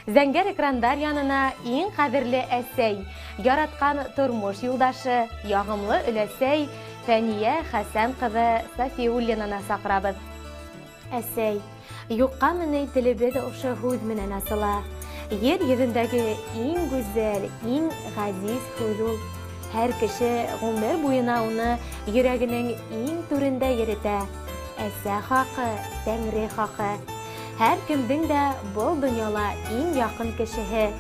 Зәңгәр экрандар янына иң ҡәҙерле әсәй, яратҡан тормош юлдашы, яғымлы өләсәй Фәниә Хәсән ҡыҙы Сафиуллинаны саҡырабыҙ. Әсәй, юҡҡа менәй телебеҙ ошо һүҙ менән асыла. Ер йөҙөндәге иң гүзәл, иң ғәзиз һүҙ ул. Һәр кеше ғүмер буйына уны йөрәгенең иң түрендә йөрөтә. Әсә хаҡы, тәңре хаҡы. Һәр кемдең дә был донъяла иң яҡын кешеһе.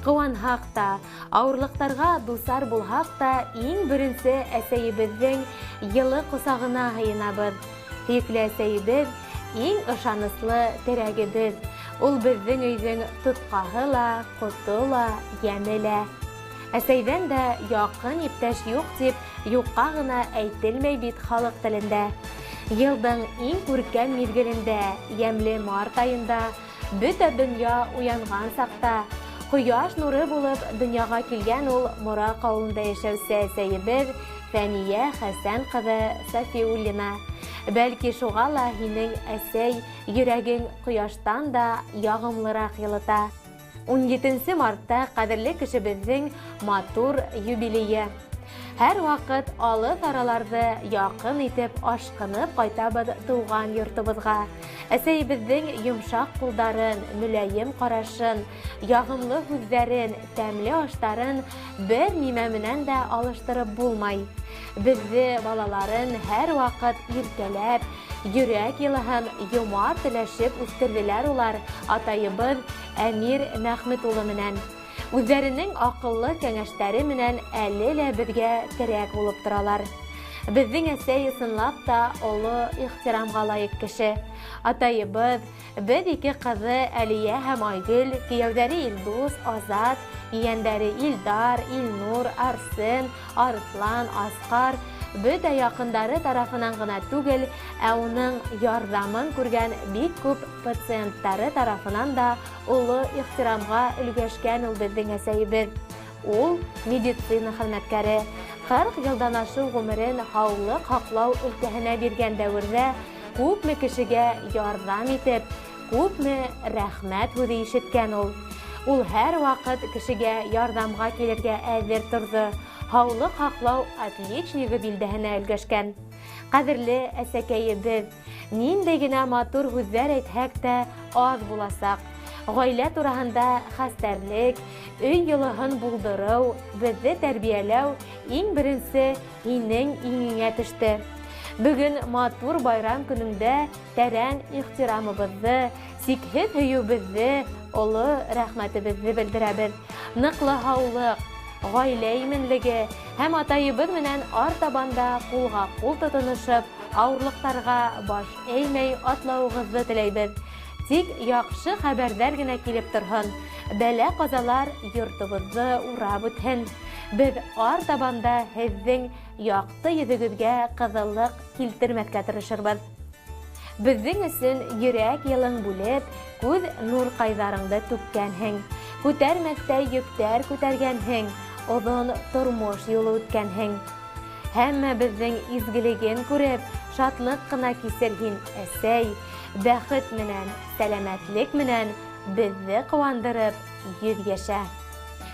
Ҡыуанһаҡ та, ауырлыҡтарға дусар булһаҡ та, иң беренсе әсәйебеҙҙең йылы ҡосағына һыйынабыҙ. Һөйөклө әсәйебеҙ иң ышаныслы терәгебеҙ. Ул беҙҙең өйҙөң тотҡаһы ла, ҡото ла, йәме лә. Әсәйҙән дә яҡын иптәш юҡ тип юҡҡа ғына әйтелмәй бит халыҡ телендә. Йылдың иң күркәм миҙгелендә, йәмле март айында, бөтә донъя уянған саҡта, ҡояш нуры булып донъяға килгән ул Мораҡ ауылында йәшәүсе әсәйебеҙ Фәниә Хәсән ҡыҙы Сафиуллина. Бәлки шуға ла һинең әсәй йөрәгең ҡояштан да яғымлыраҡ йылыта. 17 мартта ҡәҙерле кешебеҙҙең матур юбилейы. Һәр ваҡыт алыҫ араларҙы яҡын итеп ашҡынып ҡайтабыҙ тыуған йортобоҙға. Әсәйебеҙҙең йомшаҡ ҡулдарын, мөләйем ҡарашын, яғымлы һүҙҙәрен, тәмле аштарын бер нимә менән дә алыштырып булмай. Беҙҙе балаларын һәр ваҡыт иркәләп, йөрәк йылыһын йомарт өләшеп үҫтерҙеләр улар атайыбыҙ Әмир Мәхмүт улы менән. Үҙҙәренең аҡыллы кәңәштәре менән әле лә беҙгә терәк булып торалар. Беҙҙең әсәй ысынлап та оло ихтирамға лайыҡ кеше. Атайыбыҙ, беҙ ике ҡыҙы Әлиә һәм Айгөл, кейәүҙәре Илдус, Азат, ейәндәре Илдар, Илнур, Арсен, Арыҫлан, Асҡар, бөтә яҡындары тарафынан ғына түгел, ә уның ярҙамын күргән бик күп пациенттары тарафынан да оло ихтирамға өлгәшкән ул беҙҙең әсәйебеҙ. Ул медицина хеҙмәткәре. 40 йылдан ашыу ғүмерен һаулыҡ һаҡлау өлкәһенә биргән дәүерҙә күпме кешегә ярҙам итеп, күпме рәхмәт һүҙе ишеткән ул. Ул һәр ваҡыт кешегә ярҙамға килергә әҙер торҙо. Һаулыҡ һаҡлау отличнигы билдәһенә өлгәшкән. Ҡәҙерле әсәкәйебеҙ, ниндәй генә матур һүҙҙәр әйтһәк тә аҙ буласаҡ. Ғаилә тураһында хәстәрлек, өй йылыһын булдырыу, беҙҙе тәрбиәләү иң беренсе һинең иңеңә төштө. Бөгөн матур байрам көнөңдә тәрән ихтирамыбыҙҙы, сикһеҙ һөйөүебеҙҙе, оло рәхмәтебеҙҙе белдерәбеҙ. Ныҡлы һаулыҡ, ғаилә именлеге һәм атайыбыҙ менән артабан да ҡулға ҡул тотоношоп, ауырлыҡтарға баш эймәй атлауығыҙҙы теләйбеҙ. Тик яҡшы хәбәрҙәр генә килеп торһон, бәлә ҡазалар йортобоҙҙо урап үтһен. Беҙ артабан да һеҙҙең яҡты йөҙөгөҙгә ҡыҙыллыҡ килтермәҫкә тырышырбыҙ. Беҙҙең өсөн йөрәк йылың бүлеп, күҙ нурҡайҙарыңды түккәнһең, күтәрмәҫтәй йөктәр күтәргәнһең, оҙон тормош юлы үткәнһең. Һәммә беҙҙең изгелеген күреп, шатлыҡ ҡына кисер һин, әсәй, бәхет менән, сәләмәтлек менән беҙҙе ҡыуандырып йөҙ йәшә.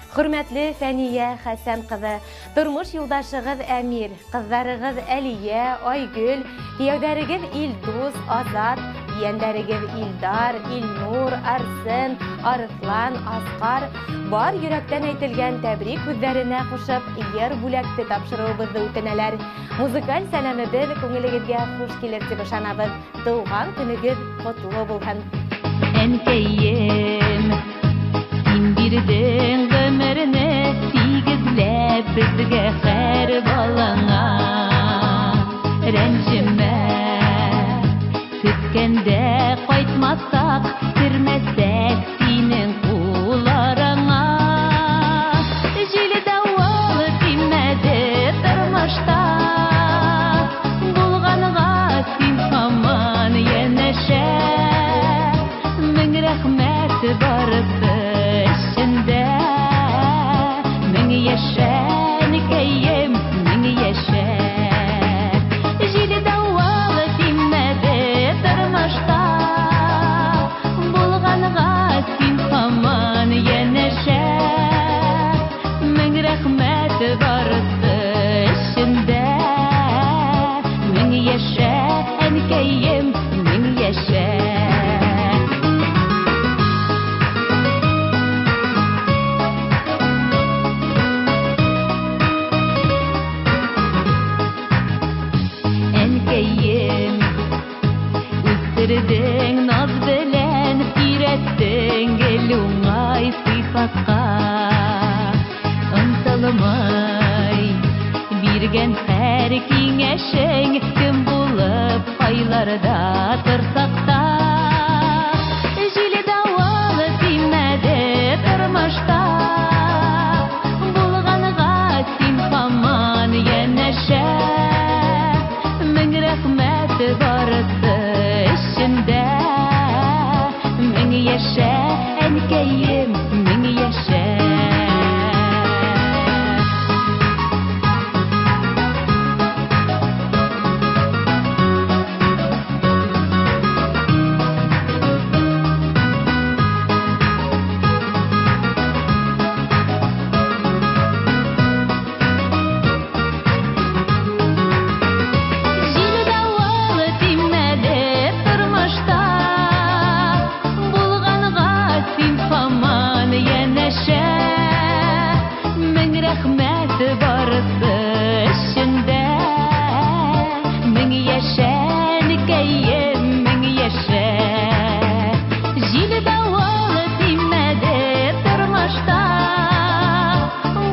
Хөрмәтле Фәниә Хәсән ҡыҙы, тормош юлдашығыҙ Әмир, ҡыҙҙарығыҙ Әлиә, Айгөл, кейәүҙәрегеҙ Илдус, Азат, ейәндәрегеҙ Илдар, Илнур, Арсен, Арыҫлан, Асҡар бар йөрәктән әйтелгән тәбрик һүҙҙәренә ҡушып йыр бүләкте тапшырыуыбыҙҙы үтенәләр. Музыкаль сәләмебеҙ күңелегеҙгә хуш килер тип ышанабыҙ. Тыуған көнөгөҙ ҡотло булһын. Әнкәйем, һин бирҙең ғүмерне тигеҙләп беҙгә һәр балаңа. Рәнжемә, көткәндә ҡайтмаҫаҡ, кермәсәк һинең ҡулларыңа. Җил дауыл тимәде тормошта, булғанға һин һаман йәнәшә. Мең рәхмәт барысы эшендә, мең йәшә, әнкәйем, мең йәшә. Җил дауыл тимәде тормошта, булғанға Үҫтерҙең наҙ белән, өйрәттең гел уңай сифатҡа. Онотолмай биргән һәр киңәшең, кем булып айларҙа торһаҡ та. Җил дауыл тимәде тормошта, булғанға син һаман йәнәшә. Мең рәхмәт барысы өсөн дә. Мең йәшә, әнкәйем, мең йәшә. Җил дауыл тимәде тормошта, булғанға син һаман йәнәшә. Мең рәхмәт барысы өсөн дә. Мең йәшә, әнкәйем, мең йәшә. Җил дауыл тимәде тормошта,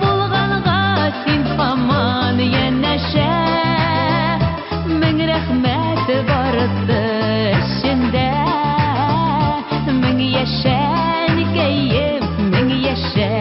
булғанға син һаман йәнәшә. Мең рәхмәт барысы өсөн дә. Мең йәшә, әнкәйем, мең йәшә.